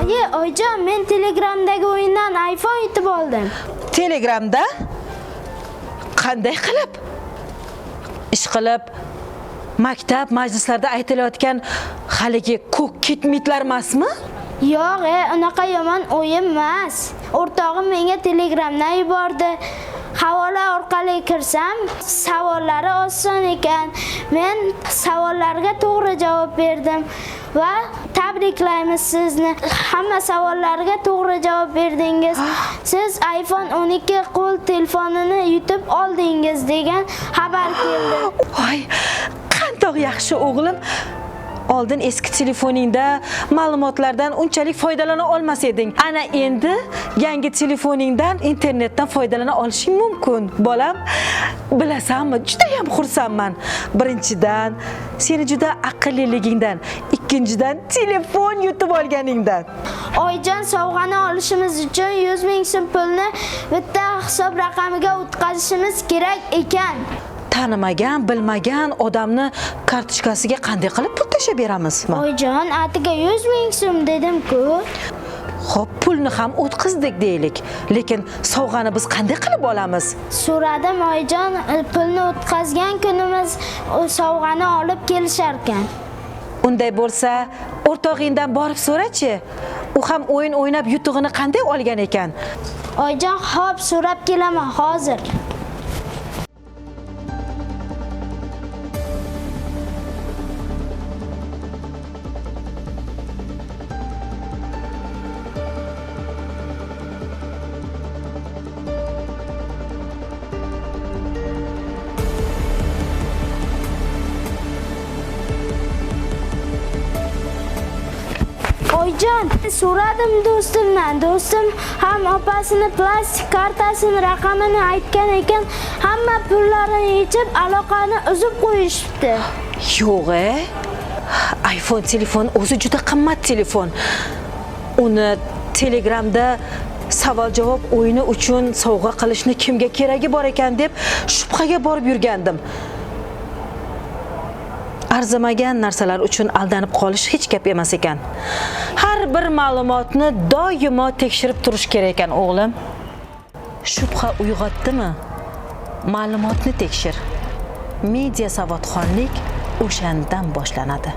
Oyi, oyijon, men Telegramdagi o'yindan iPhone yutib oldim. Telegramda qanday qilib? Ish qilib maktab majlislarda aytilayotgan haligi ko'k kitmitlar emasmi? Yo'q, unaqa yomon o'yin emas. O'rtog'im menga Telegramdan yubordi. Havola orqali kirsam, savollari oson ekan. Men savollarga to'g'ri javob berdim va tabriklaymiz sizni. Hamma savollarga to'g'ri javob berdingiz. Siz iPhone 12 qo'l telefonini yutib oldingiz degan xabar keldi. Voy, qandoq yaxshi o'g'lim. Oldin eski telefoningda ma'lumotlardan unchalik foydalana olmas eding. Ana endi yangi telefoningdan internetdan foydalana olishing mumkin. Bolam, bilasanmi, juda ham xursandman. Birinchidan, seni juda aqlliligingdan, ikkinchidan telefon yutib olganingdan. Oyijon, sovg'ani olishimiz uchun 100 ming so'm pulni bitta hisob raqamiga o'tkazishimiz kerak ekan. Tanimagan, bilmagan odamni kartochkasiga qanday qilib pul tashlab beramiz? Oyijon, atiga 100 ming so'm dedim-ku. Xo'p, pulni ham o'tkazdik deylik, lekin sovg'ani biz qanday qilib olamiz? So'radim oyijon, pulni o'tkazgan kunimiz sovg'ani olib kelisharkan. Unday bo'lsa, o'rtog'ingdan borib so'rachi. U ham o'yin o'ynab yutug'ini qanday olgan ekan? Oyijon, xo'p, so'rab kelaman hozir. Oyijon, so'radim do'stimdan. Do'stim ham opasini plastik kartasini raqamini aytgan ekan, hamma pullarini yechib aloqani uzib qo'yishibdi. Yo'q, iPhone telefon o'zi juda qimmat telefon. Uni Telegramda savol-javob o'yini uchun sovg'a qilishni kimga keragi bor ekan deb shubhaga borib yurgandim. Arzimagan narsalar uchun aldanib qolish hech gap emas ekan. Har bir ma'lumotni doimo tekshirib turish kerak ekan, o'g'lim. Shubha uyg'otdimi? Ma'lumotni tekshir. Media savodxonlik o'shandan boshlanadi.